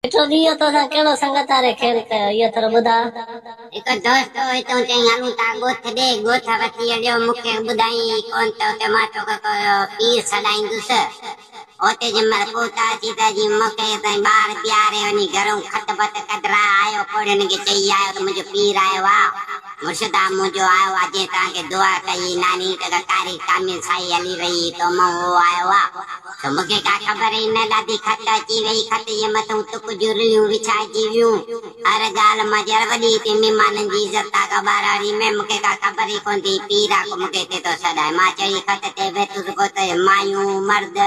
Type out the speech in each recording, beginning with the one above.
مٺو ٿي ويو توسان ڪهڙو سنگت واري کيل ڪيو اهو ٿورو ٻڌاء. هڪ دوست هو هتئون چيائين هلون ٿا ڳوٺ ڏي، ڳوٺ وٺي هليو مون کي ٻڌايائين ئي ڪونه ته اتي مان توکي ڪو پير سڏائيندس. اتي جنهن مهل پهتاسين ته جي مون کي اتان ٻاهر بيهاري وڃي گهرئون خط بط ڪڍرائي آيو پوڙهين کي چئي آيو ته منهنجو پير آيو آ، مرشد آ منهنجو آيو آ جنهن توهان کي دعا ڪئي هئي ناني ته ڪاري ڪامل سائي هلي وئي هئي تو مئون اهو آيو آ. سو مون کي ڪا خبر ئي نه ڏاڍي خط اچي وئي، خط جي مٿئون تڪ جون رليون وڇائجي ويون. هر ڳالهه مان ڄڻ وڏي هتي مھمانن جي عزت تا ڪا ٻهراڙي ۾ مون کي ڪا خبر ئي ڪونه ٿي پير آ ڪو مون کي هتي ٿو سڏائي. مان چڙهي خط تي ويٺس پوء ته مايون مرد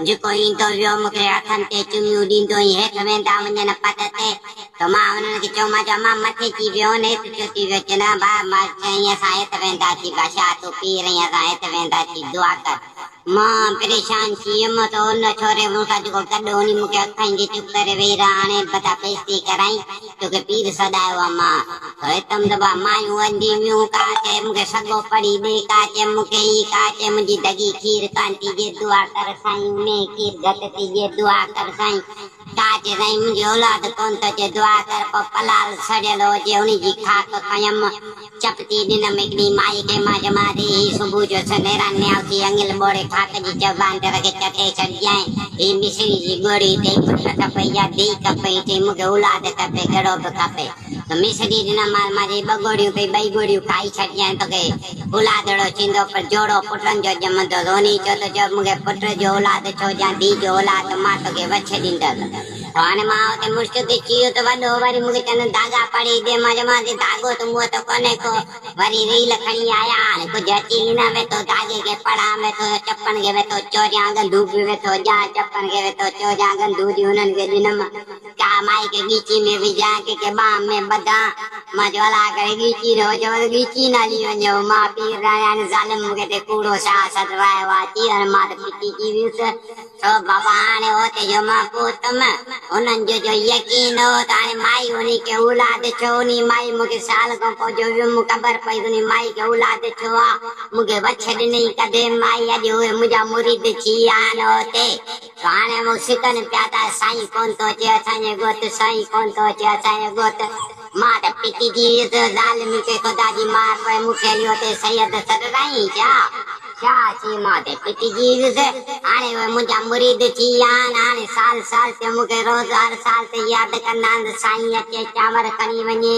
جيڪو ايندو ويو مون کي هٿن تي چميون ڏيندو ۽ هيٺ ويندا وڃن پٽ تي ته مان انهن کي چيو مان چيو امان مٿي ٿي ويو نه هت ڇو ٿي ويو چي نه ڀاء مان چيائين اسان هت وينداسين بادشاهه تون پير ۽ اسان هت وينداسين دعا ڪر. مان پريشان ٿي ويم ته ان ڇوري مون سان جيڪو گڏ هو انهي مون کي اکائيندي چپ ڪري ويهي رهه هاڻي بتا بيعزتي ڪرائين توکي پير سڏايو آ مان ته هتم ته ٻه مايون انڌي ويون ڪا چئي مون کي سڳو پڙهي ڏي ڪا چئي مون کي هي ڪا چئي منهنجي ڍڳي کير ڪانه ٿي ڏي دعا ڪر سائين مينهن کير گهٽ ٿي ڏي دعا ڪر سائين ڪا چئي سائين منهنجي اولاد ڪونه ٿو اچي دعا ڪر پوء پلال سڙيل هجي انهي جي خاڪ کنيم چپتي ڏنم هڪڙي مائي کي مان چيومانس ته هي صبح جو سنيرا نياء ٿي اڱل ٻوڙي خاڪ جي چوبان تي رکي چٽي ڇڏجانء هي مصري جي ڳوڙهي اٿئي پٽ کپئي يا ڌيء کپئي چئي مون کي اولاد کپي ڪهڙو به کپي ته مصري ڏنم مان چئي ٻه ڳوڙهيون اٿئي ٻئي ڳوڙهيون کائي ڇڏجانء توکي اولادڙو ٿيندو پر جوڙو پٽن جو ڄمندو انهي چيو ته جو مون کي پٽ جو اولاد ڇو يا ڌيء جو اولاد ته مان توکي وڇ ڏيندس. ته هاڻي مان اتي مرشد چيو ته وڏو وري مون کي چون ڌاڳا پڙهي ڏي مان چيومانس ڌاڳو ته مون وٽ ڪونهي ڪو وري ريل کڻي آيا هاڻي ڪجهه اچي ئي نه ويٺو ڌاڳي کي پڙهان ويٺو چپن کي ويٺو چوريان ڳنڌو به ويٺو ڄان چپن کي ويٺو چوريان ڳنڌو جي انهن کي ڏنم ڪا مائي کي ڳيچي ۾ وجهان ڪنهن کي ٻانهن ۾ ٻڌان مان چيو الله ڪري ڳيچي نه هجيو ته ڳيچي نه هلي وڃيو مان پير راڻي هاڻي ظالم مون کي هتي ڪوڙو شاهه سڏرايو آ چي هاڻي مان ته ڦٽي ٿي ويس سو بابا هاڻي اتي جو مان پهتم انهن جو جو يقين هو ته هاڻي مائي انهي کي اولاد ڇو انهي مائي مون کي سال کان پوء جو ويم خبر پئي ته انهي مائي کي اولاد ڇو آ مون کي وڇ ڏنئي ڪڍي مائي اڄ اهي منهنجا مريد ٿي ويا آهن اتي سو هاڻي مون سڪن پيا ته سائين ڪونه ٿو اچي اسان جي ڳوٺ سائين ڪونه ٿو اچي اسان جي ڳوٺ مان ته پٽجي ويس ظالم کي خدا جي مار پوي مون کي هليو اتي سيد سڏرائين ڇا ڇا چي مان ته پٽجي ويس هاڻي اهي منهنجا مريد ٿي ويا آهن هاڻي سال سال تي مون کي روز هر سال تي ياد ڪندا آهن ته سائين اچي چانور کڻي وڃي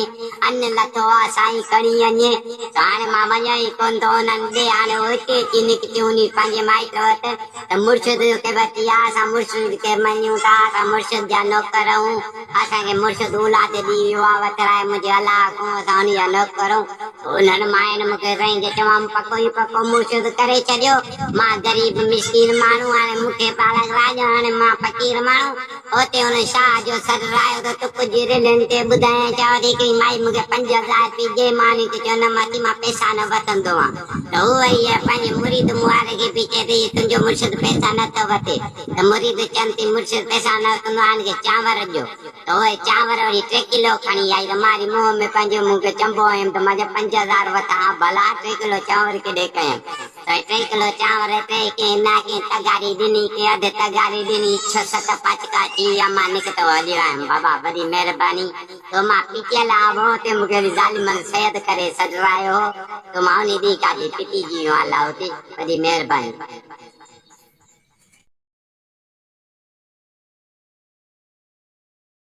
ان لٿو آ سائين کڻي وڃي سو هاڻي مان وڃان ئي ڪونه ٿو انهن ڏي هاڻي اهي هتي اچي نڪتيون انهي پنهنجي مائٽ وٽ ته مرشد جو کي وٺي آ، اسان مرشد کي مڃيون ٿا، اسان مرشد جا نوڪر آهيون، اسان کي مرشد اولاد ڏئي ويو آ، وٺرائي منهنجي الله کان، اسان ان جا نوڪر آهيون. انهن ماين مون کي سائين کي چوان پڪو ئي پڪو مرشد ڪري ڇڏيو، مان غريب مسڪين ماڻهو، هاڻي مون کي پالڪ راڄ، هاڻي مان فقير ماڻهو، اتي ان شاهه جو سر رايو ته تون ڪجهه رلين تي ٻڌايائين ڇا وري هڪڙي مائي مون کي 5000 رپيا ڏي مان هن کي چيو نه ماسي مان پئسا نه وٺندو آهيان ته هو وري اها پنهنجي مريد مون واري کي به چئي ته هي تنهنجو مرشد پئسا نه ٿو وٺي ته مريد چون ٿي مرشد پئسا نه وٺندو آهي هن کي چانور ڏيو ته هوء چانور وري ٽي ڪلو کڻي آئي ته مان وري منهن ۾ پنهنجو مون کي چنبو هنيم ته مان چيو 5000 وٺان ها ڀلا ٽي ڪلو چانور ڪيڏي ڪيم ته ٽي ڪلو چانور ٽي ڪنهن نه ڪنهن تغاري ڏني ڪنهن اڌ تغاري ڏني ڇهه ست پاچڪا ٿي ويا مان نڪتو هليو آيم بابا وڏي مهرباني تو مان پٽيل آ هو تي مون کي ظالمن سيد ڪري سڏرايو هو تو مان انهي ڏينهن ڪاڏي پٽيجي ويو آن لاهوتي وڏي مهرباني.